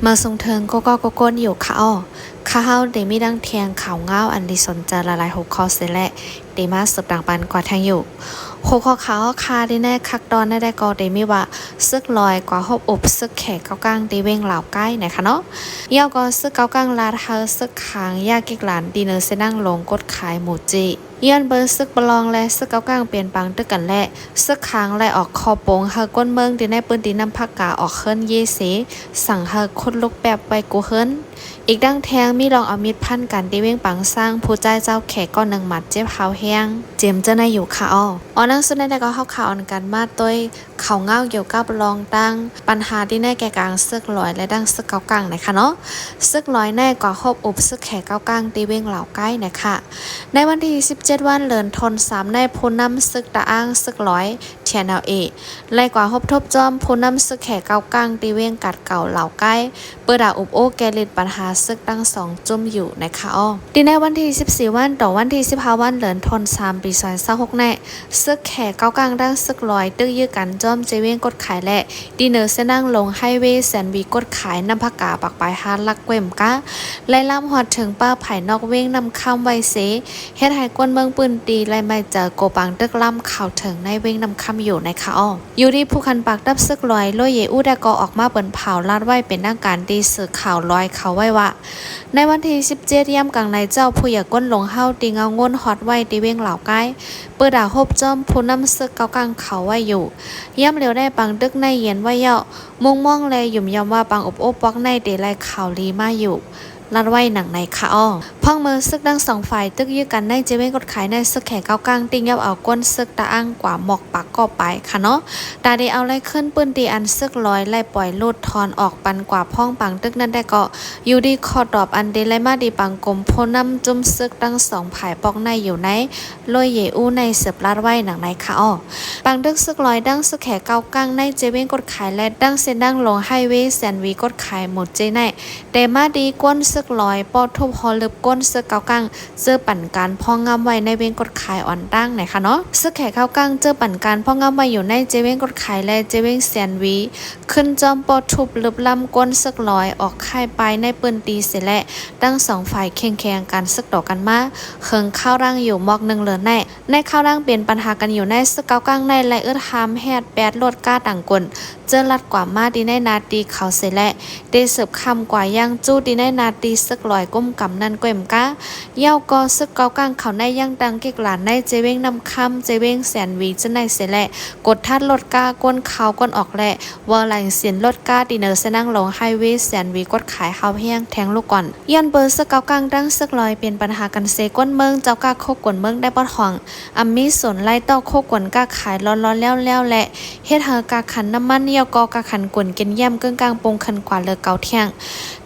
ມາສົ່ງເຖິງກູ່ເກົາະກູ່ຄົນຢູ່ຄະເອາະ. ຄະເຮົາໄດ້ມີດັ່ງທ່ຽງຂ່າວງາວອັນດີສົນໃຈຫຼາຍໆຫົວຂໍ້ເສຍແລະ ໄດ້ມາສືບຕາມປັນກວ່າແທ່ງຢູ່. ຫົວຂໍ້ຂ່າວຂ່າວດີແນ່ຄັກຕອນໃນໄດ້ກໍໄດ້ມີວ່າ ຊຶກລອຍກວ່າຮົບອຸບຊຶກແຂກເກົ້າກ້າງທີ່ເວງລາວໃຕ້ນະຄະເນາະ. ແລ້ວກໍຊຶກເກົ້າກ້າງລາດໃຫ້ຊຶກຂາງຢ່າກິກຫຼານທີ່ເໜືອເຊນ້ຳຫຼົງກົດຂາຍໝູ່ຈີ. ຍ້ອນເບີຊຶກປະລອງ ແລະ ຊຶກເກົ້າກ້າງເປັນປາງຕຶກກັນແລະ ຊຶກຂາງໄລ່ອອກຂໍ້ປົງໃຫ້ຄົນເມືອງທີ່ໃນພື້ນທີ່ນ້ຳພະກາອອກເຮືອນເຢເສ ສັ່ງໃຫ້ຂຸດລຸກແປບໄວ້ກູເຮືອນ. ອີກດັ່ງແທ່ງມີລອງເອົາມີດຟັນກັນທີ່ເວງປາງຊ້າງ ຜູ້ຊາຍຊາວແຂກກໍໜຶ່ງບາດເຈັບຮາວແຮງ ເຈັມເຈົ້ານາຍຢູ່ຄະເອາະ. ອອນໜັງສຸດໃນແຕ່ກໍເຮົາຂາວອັນກັນມາໂດຍ ເຂົ້າງາວກ່ຽວກັບລອງຕັ້ງບັນຫາທີ່ໃນແກ່ກາງຊຶກລອຍ ແລະ ດັ່ງຊຶກເກົ້າກ້າງນະຄະເນາະ. ຊຶກລອຍໃນກວ່າຮົບອຸບຊຶກແຂກເກົ້າກ້າງທີ່ເວງລາວໃຕ້ນະຄະ. ໃນວັນທີສິບເຈັດວັນເດືອນທັນສາມໃນ ຜູ້ນຳຊຶກຕະອ້າງຊຶກລອຍ ທີເອັນແອລເອ ໄລ່ກວ່າຮົບທົບຈອມຜູ້ນຳຊຶກແຂກເກົ້າກ້າງທີ່ເວງກາດເກົ່າລາວໃຕ້ ເປີດດາອຸບໂອ້ແກ່ລິດບັນຫາຊຶກທັງສອງຈຸ້ມຢູ່ນະຄະເອາະ. ທີ່ໃນວັນທີສິບສີ່ວັນ ຕໍ່ວັນທີສິບຫ້າວັນເດືອນທັນສາມປີສອງພັນຊາວຫົກໃນ ຊຶກແຂກເກົ້າກ້າງທັງຊຶກລອຍຕຶກຢື້ກັນຈອມເຈເວງກົດຂາຍ ແລະ ທີ່ເໜືອເຊນ້ຳຫຼົງໄຮເວແສນຫວີກົດຂາຍນ້ຳພະກາປາກປາຍຫ້າຫຼັກແຂວງກາ ໄລ່ລາມຮອດເຖິງປ່າໄຜ່ນອກເວງນ້ຳຄຳໄວ້ເສ ເຮັດໃຫ້ຄົນເມືອງພື້ນທີ່ໄລ່ໄມ້ເຈີໂກປາງຕຶກລາມເຂົ້າເຖິງໃນເວງນ້ຳຄຳຢູ່ນະຄະເອາະ. ຢູ່ດີຜູ້ຂັນປາກທັບຊຶກລອຍ ໂລເຢອູ ແຕ່ກໍອອກມາເປີດເຜີາລາດໄວ້ເປັນທາງການທີ່ສື່ຂ່າວລອຍເຂົາໄວ້ວ່າ ໃນວັນທີສິບເຈັດ ຍາມກາງໃນເຈົ້າ ຜູ້ໃຫຍ່ກົ້ນຫຼົງເຮົາທີ່ເງົາງົນຮອດໄວ້ທີ່ເວງລາວໃຕ້ ເປີດດາຮົບຈອມຜູ້ນຳຊຶກເກົ້າກ້າງເຂົາໄວ້ຢູ່. ຍາມຫຼຽວໄດ້ປາງຕຶກໃນເຢັນໄວ້ແລ້ວ ມຸງມອງ ແລະ ຍິນຍອມວ່າປາງອົບໂອ້ປອກໃນເຕໄລຂ່າວດີມາຢູ່ ລາດໄວ້ໜັງໃນຄະເອາະ. ພ້ອມເມື່ອຊຶກທັງສອງຝ່າຍຕຶກຢື້ກັນໃນເຈເວງກົດຂາຍໃນ ຊຶກແຂກເກົ້າກ້າງຕິງຍັບເອົາກົ້ນຊຶກຕະອ້າງກວ່າໝອກປາກກໍໄປຄະເນາະ ຕາໄດ້ເອົາໄລ່ຄືນພື້ນທີ່ອັນຊຶກລອຍໄລ່ປ່ອຍຫຼຸດຖອນອອກປັນກວ່າພ້ອງປາງຕຶກນັ້ນແຕ່ກໍ ຢູ່ດີຂໍ້ຕອບອັນເດໄລມາດີປາງກົມຜູ້ນຳຈຸ້ມຊຶກທັງສອງຝ່າຍປອກໃນຢູ່ໃນ ໂລເຢອູ ໃນສືບລາດໄວ້ໜັງໃນຄະເອາະ. ປາງຕຶກຊຶກລອຍ ດັ່ງຊຶກແຂກເກົ້າກ້າງໃນເຈເວງກົດຂາຍ ແລະ ດັ່ງເຊນ້ຳຫຼົງໄຮເວແສນຫວີກົດຂາຍໝູ່ເຈໃນ ແຕ່ມາດີກ້ນຊຶກລອຍ ປໍ້ທຸບຫໍລຶບກົ້ນຊຶກເກົ້າກ້າງ ເຈີປັນການພ້ອງງາມໄວ້ໃນເວງກົດຂາຍອ່ອນຕັ້ງນະຄະເນາະ. ຊຶກແຂກເກົ້າກ້າງເຈີປັນການພ້ອງງາມໄວ້ຢູ່ໃນເຈເວງກົດຂາຍ ແລະ ເຈເວງແສນຫວີ ຂຶ້ນຈອມປໍ້ທຸບລຶບລ້ຳກົ້ນຊຶກລອຍອອກຄ້າຍປາຍໃນພື້ນທີ່ເສຍແລະ ທັງສອງຝ່າຍເຄັ່ງແຂງກັນຊຶກຕໍ່ກັນມາ ເຖິງຄາວດັງຢູ່ໝອກໜຶ່ງເລີນໃນ ໃນຄາວດັງເປັນບັນຫາກັນຢູ່ໃນຊຶກເກົ້າກ້າງໃນ ແລະ ອຶດຫ້າມແຮດແປດລົດກາຕັງກຸນ ເຈີລັດກວ່າມາທີ່ໃນໜ້າທີ່ເຂົາເສຍແລະ ເຕສືບຂ້າມກວ່າຢ່າງຈູ້ທີ່ໃນໜ້າທີ່ຊຶກລອຍກຸມກຳນັ້ນແຂວງກາ ແລ້ວກໍຊຶກເກົ້າກ້າງເຂົາໃນຍັງຕັ້ງກິກຫຼານໃນເຈເວງນ້ຳຄຳ ເຈເວງແສນຫວີຈະໃນເສຍແລະ ກົດທັດລົດກາກົ້ນເຂົ້າກົ້ນອອກ ແລະ ວາລາຍສິນລົດກາທີ່ເໜືອເຊນ້ຳຫຼົງໄຮເວແສນຫວີກົດຂາຍຮາວແຮງແທງລູກກ່ອນ. ຍ້ອນເບີຊຶກເກົ້າກ້າງທັງຊຶກລອຍເປັນບັນຫາກັນເສ ຄົນເມືອງເຈົ້າກາໂຄກກົນເມືອງໄດ້ປະທ້ວງ ອຳມີສ່ວນໄລ່ຕໍ່ໂຄກກົນກາຂາຍລອດໆແລ້ວໆ ແລະ ເຮັດໃຫ້ກາຂັນນ້ຳມັນ ແລ້ວກໍກາຂັນກຸນກິນຢ້ຽມເກິ່ງກ້າງປຸງຂຶ້ນກວ່າເລີເກົ່າທ່ຽງ.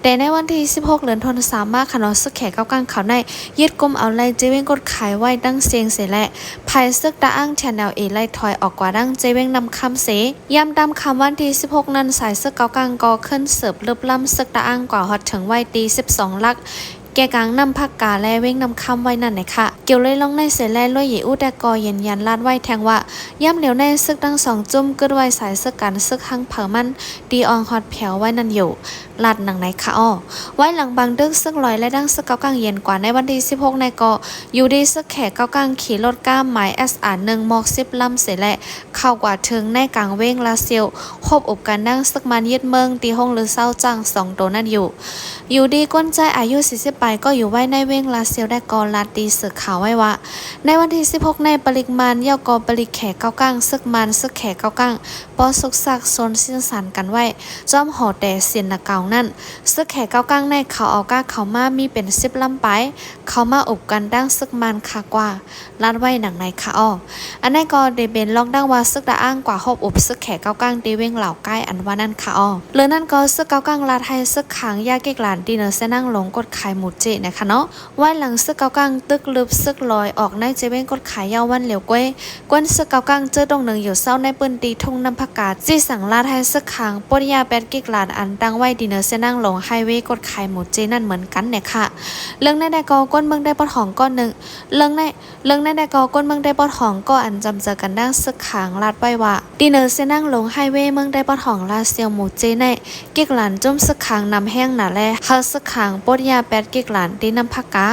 ແຕ່ໃນວັນທີສິບຫົກເດືອນທັນສາມມາ ຂະນ້ອຍຊຶກແຂກເກົ້າກ້າງເຂົາໃນຍຶດກຸມເອົາໄລ່ເຈເວງກົດຂາຍໄວ້ທັງເສັງເສຍແລະ ຝ່າຍຊຶກຕະອ້າງ ທີເອັນແອລເອ ໄລ່ຖອຍອອກກວ່າດັ່ງເຈເວງນ້ຳຄຳເສ. ຍາມຕາມຄ່ຳວັນທີສິບຫົກນັ້ນ ສາຍຊຶກເກົ້າກ້າງກໍຂຶ້ນສືບລຶບລ້ຳຊຶກຕະອ້າງກວ່າຮອດເຖິງໄວ້ທີ່ສິບສອງຫຼັກ ແກ່ກາງນ້ຳພະກາ ແລະ ເວງນ້ຳຄຳໄວ້ນັ້ນແຫຼະຄະ. ກ່ຽວເລີຍລອງໃນເສແລະ ໂລເຢອູ ແຕ່ກໍຢືນຢັນລາດໄວ້ແທ່ງວ່າ ຍາມຫຼຽວໃນຊຶກທັງສອງຈຸ້ມກຶດໄວ້ສາຍຊຶກກັນຊຶກຮັ່ງເຜີາມັນ ທີ່ອ່ອງຮອດແຜວໄວ້ນັ້ນຢູ່ ລາດໜັງໃນຄະເອາະ. ໄວ້ຫຼັງບາງດຶກ ຊຶກລອຍ ແລະ ດັ່ງຊຶກເກົ້າກ້າງເຢັນກວ່າໃນວັນທີສິບຫົກໃນກໍ ຢູ່ດີຊຶກແຂກເກົ້າກ້າງຂີ່ລົດກ້າມໝາຍ ເອສອາ ໜຶ່ງ ໝອກສິບລຳເສແລະ ເຂົ້າກວ່າເຖິງໃນກາງເວງລາຊຽວ ຮົບອຸບກັນດັ່ງຊຶກມານຍຶດເມືອງທີ່ໂຮງລືເຊົາຈ້າງສອງໂຕນັ້ນຢູ່. ຢູ່ດີຄົນຊາຍອາຍຸສີ່ສິບປາຍກໍຢູ່ໄວ້ໃນເວງລາຊຽວໄດ້ກໍລາດຕີສື່ຂ່າວໄວ້ວ່າ ໃນວັນທີສິບຫົກໃນປະລິກມານ ແລ້ວກໍປະລິກແຂກເກົ້າກ້າງ ຊຶກມານ ຊຶກແຂກເກົ້າກ້າງ ປໍ້ຊຸກຊັກຊົນຊິ້ນສັນກັນໄວ້ ຈອມຫໍແຕ່ສິນນະກາວນັ້ນ ຊຶກແຂກເກົ້າກ້າງໃນເຂົາເອົາກ້າເຂົ້າມາມີເປັນສິບລຳປາຍ ເຂົ້າມາອຸບກັນດັ່ງຊຶກມານຄາກວ່າ ລາດໄວ້ໜັງໃນຄະເອາະ. ອັນໃດກໍໄດ້ເປັນລອກດັງວ່າຊຶກຕະອ້າງກວ່າຮົບອຸບຊຶກແຂກເກົ້າກ້າງທີ່ເວງລາວໃຕ້ອັນວ່ານັ້ນຄະເອາະ. ເລີຍນັ້ນກໍຊຶກເກົ້າກ້າງລາດໃຫ້ຊຶກຂາງຢ່າກິກຫຼານທີ່ເໜືອເຊນ້ຳຫຼົງກົດຂາຍໝູ່ ເຈ ນະຄະເນາະ. ວາຍຫຼັງເສິກເກົາກາງຕຶກລຶບເສິກລອຍອອກໃນເຈວຽງກົດຂາຍເຍົາວວັນຫຼຽວກວຍ, ກວນເສິກເກົາກາງເຈີຕົງໜຶ່ງຢູ່ເຊົ້າໃນພື້ນທີ່ທົ່ງນ້ຳຜັກກາ ຈີ່ສັ່ງລາດໃຫ້ເສິກຂາງປົດຢາແປດກິກຫຼານ ອັນຕັ້ງໄວ້ທີ່ເນີເຊນາງຫຼົງໄຮເວກົດຂາຍໝູ່ເຈນັ້ນເໝືອນກັນແນ່ຄ່ະ. ເລື່ອງໃນແດ່ກໍ ກວນເມືອງໄດ້ປອດຫ້ອງກໍໜຶ່ງ ເລື່ອງໃນ ເລື່ອງໃນແດ່ກໍ ກວນເມືອງໄດ້ປອດຫ້ອງກໍອັນຈຳເຈີກັນດ້າງເສິກຂາງລາດໄວ້ວ່າ ທີ່ເນີເຊນາງຫຼົງໄຮເວເມືອງໄດ້ປອດຫ້ອງ ລາຊຽວໝູ່ເຈໃນ ກິກຫຼານຈຸ້ມເສິກຂາງນຳແຮງໜາແລ ເຮົາເສິກຂາງປົດຢາແປດກິກຫຼານທີ່ນ້ຳຜັກກາ.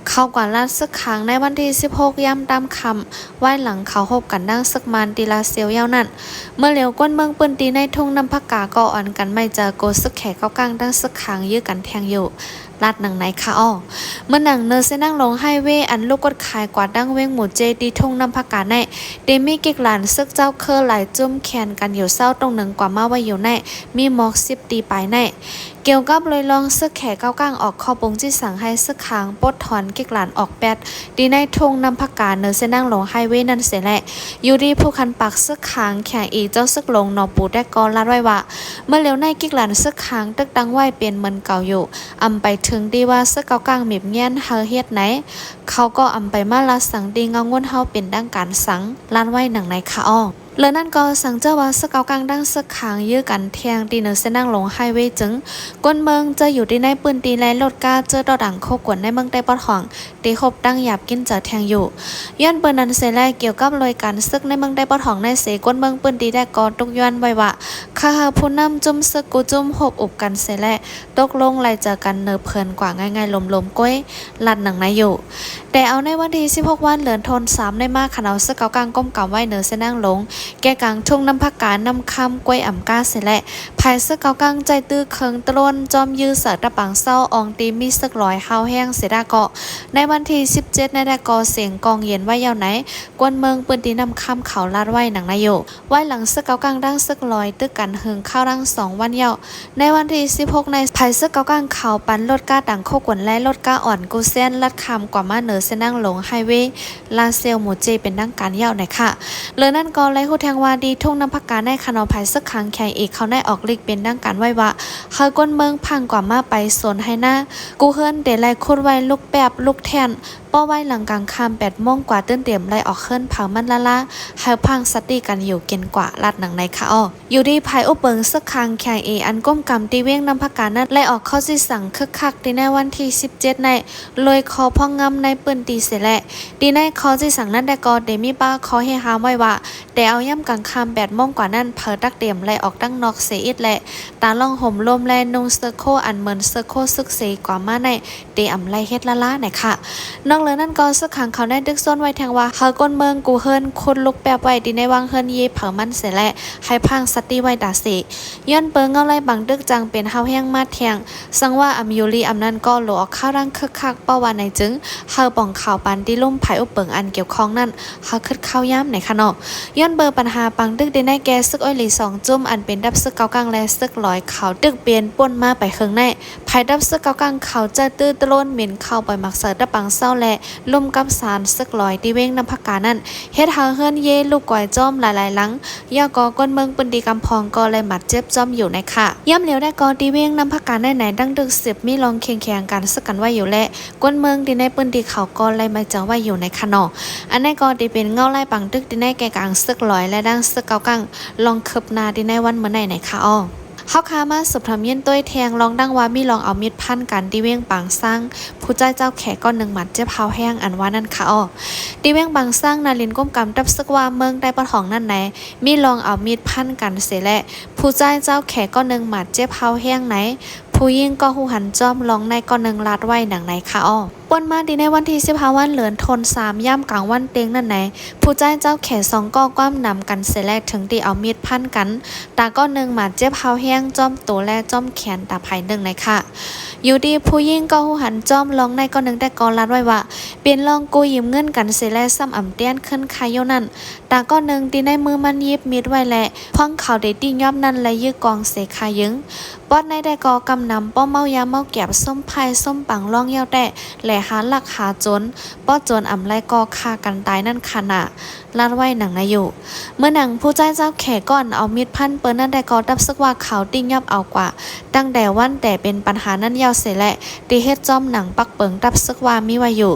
ເຂົາກວາດລາດເສິກຂາງໃນວັນທີສິບຫົກ ຍາມຕາມຄ່ຳ ວາຍຫຼັງເຂົາຮົບກັນດ້າງເສິກມານທີ່ລາຊຽວເຍົານັ້ນ. ເມື່ອຫຼຽວກວນເມືອງພື້ນທີ່ໃນທົ່ງນ້ຳຜັກກາກໍອ່ອນກັນໄໝ້ຈາໂກເສິກແຂເກົາກາງດ້າງເສິກຂາງຢື້ກັນແທງຢູ່. ລາດໜັງໃນຄ່ະອໍ. ເມື່ອໜັງເນີເຊນາງຫຼົງໄຮເວ ອັນລູກກົດຂາຍກວາດດັ່ງວຽງໝູ່ເຈ ທີ່ທົ່ງນ້ຳຜັກກາໃນ ເດມີກິກຫຼານເສິກເຈົ້າເຄີຫຼາຍຈຸ້ມແຂນກັນຢູ່ເຊົ້າຕົງໜຶ່ງກວ່າມາໄວ້ຢູ່ໃນ ມີໝອກສິບຕີປາຍໃນ. ກ່ຽວກັບໂດຍລອງເສິກແຂເກົາກາງອອກຂໍ້ປຸງຈີ່ສັ່ງໃຫ້ເສິກຂາງປົດຖອນກິກຫຼານອອກແປດ ທີ່ໃນທົ່ງນ້ຳຜັກກາເນີເຊນາງຫຼົງໄຮເວນັ້ນເສຍແລະ ຢູ່ທີ່ຜູ້ຄັນປາກເສິກຂາງແຂອີເຈົ້າເສິກຫຼົງໜໍປູແຕກກໍລາດໄວ້ວ່າ ເມື່ອຫຼຽວໃນກິກຫຼານເສິກຂາງຕຶກຕັ້ງໄວ້ເປັນເໝືອນເກົ່າຢູ່. ອຳໄປເຖິງທີ່ວ່າເສິກເກົາກາງມີບງຽນເຮົາເຮັດໃນ ເຂົາກໍອຳໄປມາລາດສັ່ງທີ່ເງົາງຸນເຮົາເປັນດັ່ງການສັ່ງ ລາດໄວ້ໜັງໃນຄ່ະອໍ. ເລີຍນັ້ນກໍສັງເຈີວ່າເສິກເກົາກາງດັ່ງເສິກຂາງຢື້ກັນແທງທີ່ເນີເຊນາງຫຼົງໄຮເວຈຶ່ງ ກວນເມືອງຈະຢູ່ທີ່ໃນພື້ນທີ່ແລະລົດກາເຈີຕໍ່ດັງໂຄກວນໃນເມືອງໃຕ້ປອດຫ້ອງ ທີ່ຮົບຕັ້ງຢາບກິນຈາແທງຢູ່. ຍ້ອນເປີນນັ້ນເສຍແລະ ກ່ຽວກັບໂດຍການເສິກໃນເມືອງໃຕ້ປອດຫ້ອງໃນເສ ກວນເມືອງພື້ນທີ່ແລະກໍຕຸກຍ້ອນໄວ້ວ່າ ຂ້າເຮົາຜູ້ນຳຈຸ້ມເສິກກູຈຸ້ມຮົບອຸບກັນເສຍແລະ ຕົກລົງໄລ່ຈາກັນເນີເພີນກວ່າງ່າຍໆລົມໆກ້ວຍ ລາດໜັງໃນຢູ່. ແຕ່ເອົາໃນວັນທີສິບຫົກ ວັນເດືອນໂທນສາມ ໃນມາຄະເນາເສິກເກົາກາງກົມກຳໄວ້ເນີເຊນາງຫຼົງ ແກ່ກາງທົ່ງນ້ຳຜັກການ້ຳຄຳກ້ວຍອຳກາເສຍແລະ ພາຍເສິກເກົາກາງໃຈຕື້ເຄິ່ງຕະໂລນ ຈອມຢື້ເສີຕະປາງເຊົ້າ ອ່ອງຕີມີເສິກລອຍຮາວແຮງເສຍດາເກາະ ໃນວັນທີສິບເຈັດ ໃນແດກກໍສຽງກອງເຢັນໄວ້ຍາວໃນ ກວນເມືອງພື້ນທີ່ນ້ຳຄຳເຂົາລາດໄວ້ໜັງໃນຢູ່. ວາຍຫຼັງເສິກເກົາກາງດັ່ງເສິກລອຍຕຶກກັນເຫິງຄາວດັງສອງວັນຍາວ ໃນວັນທີສິບຫົກ ໃນພາຍເສິກເກົາກາງເຂົາປັ່ນລົດກາຕັງໂຄກວນແລະລົດກາອ່ອນກູເຊນ ລາດຂ້າມກວ່າມາເນີເຊນາງຫຼົງໄຮເວ ລາຊຽວໝູ່ເຈເປັນທາງການຍາວໃນຄ່ະ. ເລີຍນັ້ນກໍໄດ້ຮູ້ແທງວ່າ ທີ່ທົ່ງນ້ຳຜັກກາໃນຄະເນາະ ພາຍເສິກຂາງແຂອີເຂົາໄດ້ອອກລິກເປັນທາງການໄວ້ວ່າ ເຮົາກວນເມືອງພັງກວ່າມາໄປສວນໄຮ່ນາ ກູເຮືອນເຕໄລຂຸດໄວ້ລູກແປບລູກແທ່ນ ເພາະໄວ້ຫຼັງກາງຄ່ຳແປດໂມງກວ່າຕື່ນເຕັມໄລ່ອອກເຮືອນເຜົາມັນລ້າໆ ໃຫ້ພັງສະຕິກັນຢູ່ກິນກວ່າ ລາດໜັງໃນຄ່ະອໍ. ຢູ່ທີ່ພາຍອຸບເປິງເສິກຂາງແຂອີອັນກຸມກຳທີ່ວຽງນ້ຳຜັກການັ້ນ ໄດ້ອອກຂໍ້ຊີ້ສັ່ງຄຶກຄັກທີ່ໃນວັນທີສິບເຈັດ ໃນ ໂດຍຂໍ້ພອງງຳໃນພື້ນທີ່ເສຍແລະ ທີ່ໃນຂໍ້ຊີ້ສັ່ງນັ້ນແດ່ກໍໄດ້ມີປ້າຍຂໍ້ແນະນຳໄວ້ວ່າ ແຕ່ເອົາຍາມກາງຄ່ຳແປດໂມງກວ່ານັ້ນ ເຜີຕັກເຕັມໄລ່ອອກຕັ້ງນອກເສຍອິດແລະ ຕາລ່ອງຫົມລົມແລະນຸ່ງເສື້ອໂຄອັນເໝືອນເສື້ອໂຄຊຶກເສກວ່າມາໃນ ເຕອຳໄລ່ເຮັດລ້າໆໃນຄ່ະ. ນອກເຫຼືອນັ້ນກໍເສິກຂາງເຂົາໄດ້ຕຶກຊ້ອນໄວ້ແທງວ່າ ເຮົາກວນເມືອງກູເຮືອນຂຸດລູກແປບໄວ້ທີ່ໃນວັງເຮືອນເຢເຜົາມັນເສຍແລະ ໃຫ້ພັງສະຕິໄວ້ຕາເສ. ຍ້ອນເປີເງົາໄລ່ປາງຕຶກຈັ່ງເປັນຮາວແຮງມາແທງ ສັງວ່າອຳຢູ່ລີອຳນັ້ນກໍໂລອອກຂ່າວດັ່ງຄຶກຄັກ ເພາະວ່າໃນຈຶ່ງ ເຮົາປ່ອງຂ່າວປານທີ່ລຸ່ມພາຍອຸບເປິງອັນກ່ຽວຂ້ອງນັ້ນ ເຮົາຄຶດຂ່າວຍາມໃນຄະເນາະ. ຍ້ອນເປີບັນຫາປາງຕຶກທີ່ໃນແກ່ເສິກອ້ອຍຫຼີສອງຈຸ້ມ ອັນເປັນດັບເສິກເກົາກາງແລະເສິກລອຍເຂົາຕຶກປ່ຽນປົນມາໄປເຄິ່ງໃນ ພາຍດັບເສິກເກົາກາງເຂົາຈະຕື້ຕະໂລນເໝັນເຂົ້າປອຍໝາກເສີຕະປາງເຊົ້າແລະ ລຸ່ມກັບສານເສິກລອຍທີ່ວຽງນ້ຳຜັກການັ້ນ ເຮັດໃຫ້ເຮືອນເຢລູກກວາຍຈ້ອມຫຼາຍໆຫຼັງ ຢ່າກໍກວນເມືອງພື້ນທີ່ກຳພອງກໍໄດ້ບາດເຈັບຈ້ອມຢູ່ໃນຄ່ະ. ຍາມຫຼຽວໄດ້ກໍທີ່ວຽງນ້ຳຜັກກາໃນໃນ ຕັ້ງຕຶກສືບມີລອງເຄັ່ງແຂງການເສິກກັນໄວ້ຢູ່ແລະ ກວນເມືອງທີ່ໃນພື້ນທີ່ເຂົາກໍໄດ້ໄໝ້ເຈີໄວ້ຢູ່ໃນຄ່ະເນາະ. ອັນໃນກໍທີ່ເປັນເງົາໄລ່ປາງຕຶກທີ່ໃນແກ່ກາງເສິກລອຍແລະດັ່ງເສິກເກົາກາງ ລອງຄືບໜ້າທີ່ໃນວັນມື້ໃນໃນຄ່ະອໍ. ເຮົາຄາມາສອບຖາມຍິນໂຕຍແທງລອງດັ່ງວ່າມີລອງເອົາມີດຟັນກັນທີ່ວຽງປາງຊ້າງ ຜູ້ຊາຍເຈົ້າແຂກ້ອນໜຶ່ງບາດເຈັບຮາວແຮງອັນວ່ານັ້ນຄ່ະອໍ. ທີ່ວຽງປາງຊ້າງນາລິນກຸມກຳດັບເສິກວ່າເມືອງໃຕ້ປະທ້ອງນັ້ນໃນ ມີລອງເອົາມີດຟັນກັນເສຍແລະ ຜູ້ຊາຍເຈົ້າແຂກ້ອນໜຶ່ງບາດເຈັບຮາວແຮງໃນ ຜູ້ຍິງກໍຮູ້ຫັນຈ້ອມລອງໃນກ້ອນໜຶ່ງລາດໄວ້ດັ່ງໃນຄ່ະອໍ. ປ່ອນມາທີ່ໃນວັນທີສິບຫ້າ ວັນເດືອນໂທນສາມ ຍາມກາງວັນເຕັງນັ້ນໃນ ຜູ້ຊາຍເຈົ້າແຂສອງກໍຄວ້ຳນຳກັນເສຍແລະ ເຖິງທີ່ເອົາມີດຟັນກັນ ຕາກ້ອນໜຶ່ງບາດເຈັບຮາວແຮງ ຈ້ອມໂຕແລະຈ້ອມແຂນຕາພາຍໜຶ່ງໃນຄ່ະ. ຢູ່ທີ່ຜູ້ຍິງກໍຮູ້ຫັນຈ້ອມລອງໃນກ້ອນໜຶ່ງແຕ່ກໍລາດໄວ້ວ່າ ເປັນລອງກູ້ຢືມເງິນກັນເສຍແລະ ຊ້ຳອຳແຕ່ນເຄື່ອນຄາໂຍນັ້ນ ຕາກ້ອນໜຶ່ງທີ່ໃນມືມັນຫຍິບມີດໄວ້ແລະ ພວກເຂົາໄດ້ຕິຍອມນັ້ນແລະຢື້ກອງເສຄາຍຶງ ປອດໃນແຕ່ກໍກຳນຳປ້ອມເມົາຢາເມົາແກບ ສົມໄພສົມປັງລອງຍາວແຕ່ ແລະ ຫາລັກຫາໂຈນ ປອດໂຈນອຳໄລກໍຂ້າກັນຕາຍນັ້ນຂະໜາດ ລາດໄວ້ໜັງໃນຢູ່. ເມື່ອໜັງຜູ້ຊາຍເຈົ້າແຂກກ່ອນເອົາມີດພັນເປີນນັ້ນໄດ້ກໍ ທັບເສິກວ່າເຂົາຕິຫຍັບເອົາກວ່າ ຕັ້ງແຕ່ວັນແຕ່ເປັນບັນຫານັ້ນແລ້ວເສຍແລະ ທີ່ເຮັດຈ້ອມໜັງປັກເປິງທັບເສິກວ່າມີໄວ້ຢູ່.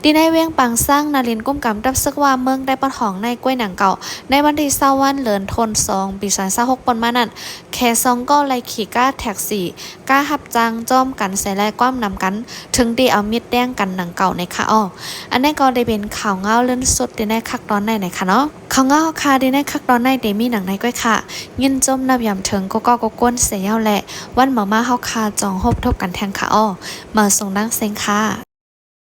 ທີ່ໃນວຽງປາງຊ້າງນາລິນ ກຸ້ມກຳທັບເສິກວ່າເມືອງໃຕ້ປະທ້ອງໃນກ້ວຍໜັງເກົ່າ ໃນວັນທີຊາວວັນເດືອນຕົ້ນສອງ ປີສອງພັນຊາວຫົກ ປົນມານັ້ນ ແຂສອງກໍໄລ່ຂີ່ກ້າແທັກຊີ ກ້າຮັບຈ້າງຈ້ອມກັນໃສ່ແລະຄວ້າມນຳກັນ ເຖິງທີ່ເອົາມີດແຕ່ງກັນໜັງເກົ່າໃນຄະອໍ. ອັນນີ້ກໍໄດ້ເປັນຂ່າວງາວເລື່ອນສຸດທີ່ໃນຄັກຕອນໃນໃນຄະເນາະ. ຂ່າວງາວເຮົາຄາທີ່ໃນຄັກຕອນໃນໄດ້ມີໜັງໃນກ້ວຍຄະ. ຍິນຊົມນັບຢາມເຖິງກໍກໍກໍກວນເສຍຍາວແລະ ວັນເໝີມາເຮົາຄາຈອງພົບທົບກັນແທງຄະອໍ. ມາສົ່ງດັງເຊັງຄະ.